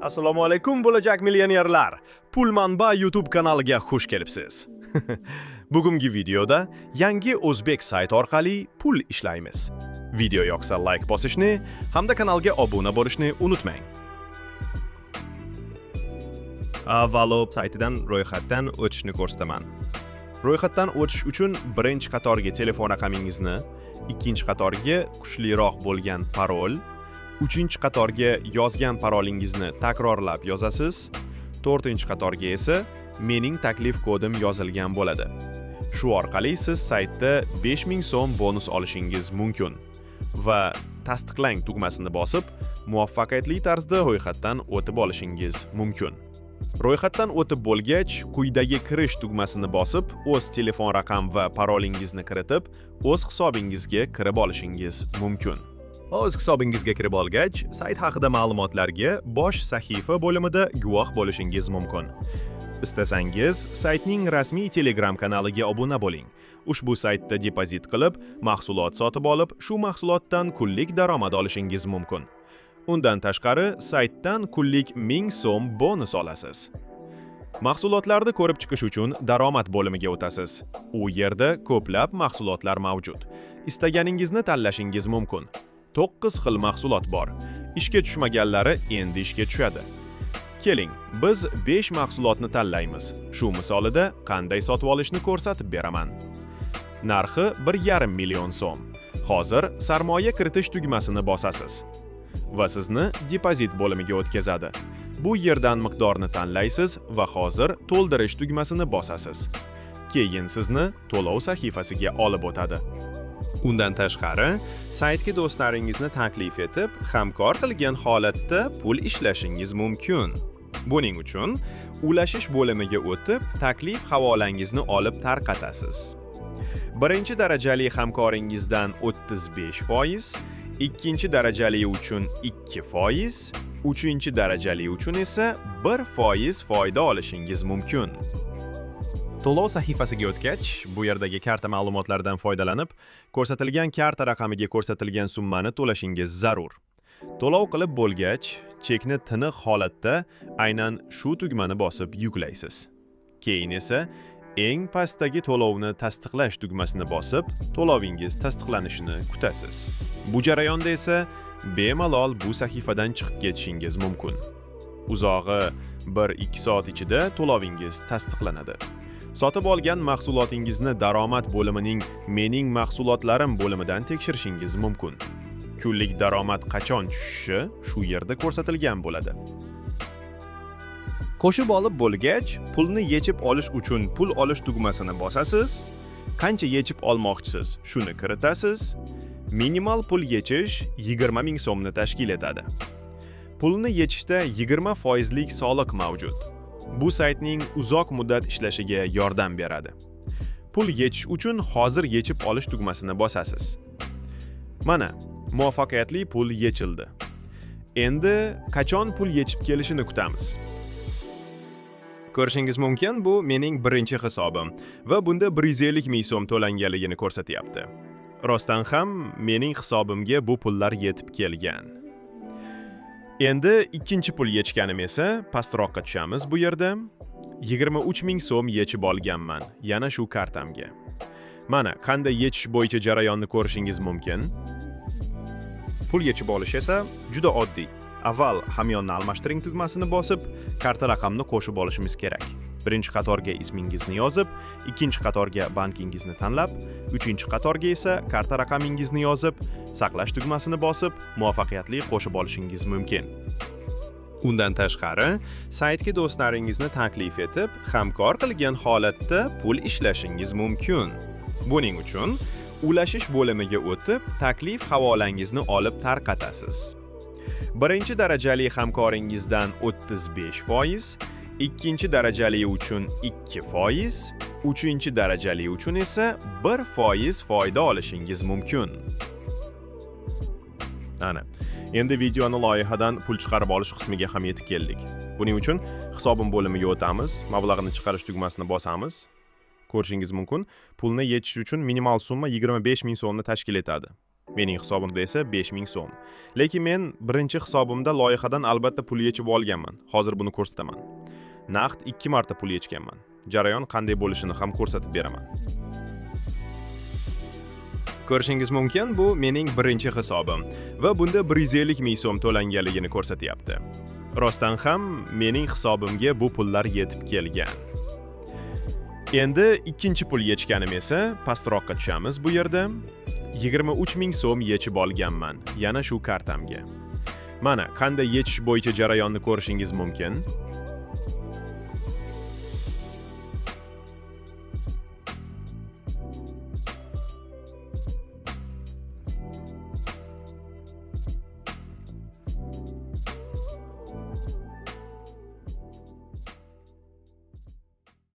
Assalomu alaykum, bo'lajak millionerlar. Pul manba YouTube kanaliga xush kelibsiz. Bugungi videoda yangi o'zbek sayt orqali pul ishlaymiz. Video yoqsa, like bosishni hamda kanalga obuna bo'lishni unutmang. Avvalo saytidan ro'yxatdan o'tishni ko'rsataman. Ro'yxatdan o'tish uchun birinchi qatorga telefon raqamingizni, ikkinchi qatorga kuchliroq bo'lgan parol, uchinchi qatorga yozgan parolingizni takrorlab yozasiz, to'rtinchi qatorga esa mening taklif kodim yozilgan bo'ladi. Shu orqali siz saytda 5000 so'm bonus olishingiz mumkin va tasdiqlang tugmasini bosib, muvaffaqiyatli tarzda ro'yxatdan o'tib olishingiz mumkin. Ro'yxatdan o'tib bo'lgach, quyidagi kirish tugmasini bosib, o'z telefon raqam va parolingizni kiritib, o'z hisobingizga kirib olishingiz mumkin. O'z hisobingizga kirib olgach, sayt haqida ma'lumotlarga bosh sahifa bo'limida guvoh bo'lishingiz mumkin. Istasangiz, saytning rasmiy Telegram kanaliga obuna bo'ling. Ushbu saytda depozit qilib, mahsulot sotib olib, shu mahsulotdan kunlik daromad olishingiz mumkin. Undan tashqari, saytdan kunlik 1000 so'm bonus olasiz. Mahsulotlarni ko'rib chiqish uchun daromad bo'limiga o'tasiz. U yerda ko'plab mahsulotlar mavjud. Istaganingizni tanlashingiz mumkin. 9 xil mahsulot bor. Ishga tushmaganlari endi ishga tushadi. Keling, biz 5 mahsulotni tanlaymiz. Shu misolida qanday sotib olishni ko'rsatib beraman. Narxi 1,5 million so'm. Hozir sarmoya kiritish tugmasini bosasiz va sizni depozit bo'limiga o'tkazadi. Bu yerdan miqdorni tanlaysiz va hozir to'ldirish tugmasini bosasiz. Keyin sizni to'lov sahifasiga olib o'tadi. Undan tashqari, saytga do'stlaringizni taklif etib, hamkor qilgan holatda pul ishlashingiz mumkin. Buning uchun ulashish bo'limiga o'tib, taklif havolangizni olib tarqatasiz. Birinchi darajali hamkoringizdan 35%, ikkinchi darajali uchun 2%, uchinchi darajali uchun esa 1% foyda olishingiz mumkin. To'lov sahifasiga o'tgach, bu yerdagi karta ma'lumotlaridan foydalanib, ko'rsatilgan karta raqamiga ko'rsatilgan summani to'lashingiz zarur. To'lov qilib bo'lgach, chekni tiniq holatda aynan shu tugmani bosib yuklaysiz. Keyin esa eng pastdagi to'lovni tasdiqlash tugmasini bosib, to'lovingiz tasdiqlanishini kutasiz. Bu jarayonda esa bemalol bu sahifadan chiqib ketishingiz mumkin. Uzog'i 1-2 soat ichida to'lovingiz tasdiqlanadi. Sotib olgan mahsulotingizni daromad bo'limining Mening mahsulotlarim bo'limidan tekshirishingiz mumkin. Kunlik daromad qachon tushishi shu yerda ko'rsatilgan bo'ladi. Qo'shib olib bo'lgach, pulni yechib olish uchun pul olish tugmasini bosasiz. Qancha yechib olmoqchisiz, shuni kiritasiz. Minimal pul yechish 20 ming so'mni tashkil etadi. Pulni yechishda 20 foizlik soliq mavjud. Bu saytning uzoq muddat ishlashiga yordam beradi. Pul yechish uchun hozir yechib olish tugmasini bosasiz. Mana, muvaffaqiyatli pul yechildi. Endi qachon pul yechib kelishini kutamiz. Ko'rishingiz mumkin, bu mening birinchi hisobim va bunda 150 ming so'm to'langanligini ko'rsatyapti. Rostdan ham mening hisobimga bu pullar yetib kelgan. Endi ikkinchi pul yechganim esa, pastroqqa tushamiz bu yerda. 23 ming so'm yechib olganman yana shu kartamga. Mana qanday yechish bo'yicha jarayonni ko'rishingiz mumkin. Pul yechib olish esa juda oddiy. Avval hamyonni almashtiring tugmasini bosib, karta raqamini qo'shib olishimiz kerak. Birinchi qatorga ismingizni yozib, ikkinchi qatorga bankingizni tanlab, uchinchi qatorga esa karta raqamingizni yozib, saqlash tugmasini bosib, muvaffaqiyatli qo'shib olishingiz mumkin. Undan tashqari, saytga do'stlaringizni taklif etib, hamkor qilgan holatda pul ishlashingiz mumkin. Buning uchun ulashish bo'limiga o'tib, taklif havolangizni olib tarqatasiz. Birinchi darajali hamkoringizdan 35%, ikkinchi darajali uchun 2%, uchinchi darajali uchun esa 1% foyda olishingiz mumkin. Ana, endi videoni loyihadan pul chiqarib olish qismiga ham yetib keldik. Buning uchun hisobim bo'limiga o'tamiz, mablag'ini chiqarish tugmasini bosamiz. Ko'rishingiz mumkin, pulni yechish uchun minimal summa 25 ming so'mni tashkil etadi. Mening hisobimda esa 5000 so'm. Lekin men birinchi hisobimda loyihadan albatta pul yechib olganman. Hozir buni ko'rsataman. Naqd 2 marta pul yechganman. Jarayon qanday bo'lishini ham ko'rsatib beraman. Ko'rishingiz mumkin, bu mening birinchi hisobim va bunda 150 ming so'm to'langanligini ko'rsatyapti. Rostdan ham mening hisobimga bu pullar yetib kelgan. Endi ikkinchi pul yechganim esa pastroqqa tushamiz bu yerda. 23 ming so'm yechib olganman yana shu kartamga. Mana qanday yechish bo'yicha jarayonni ko'rishingiz mumkin.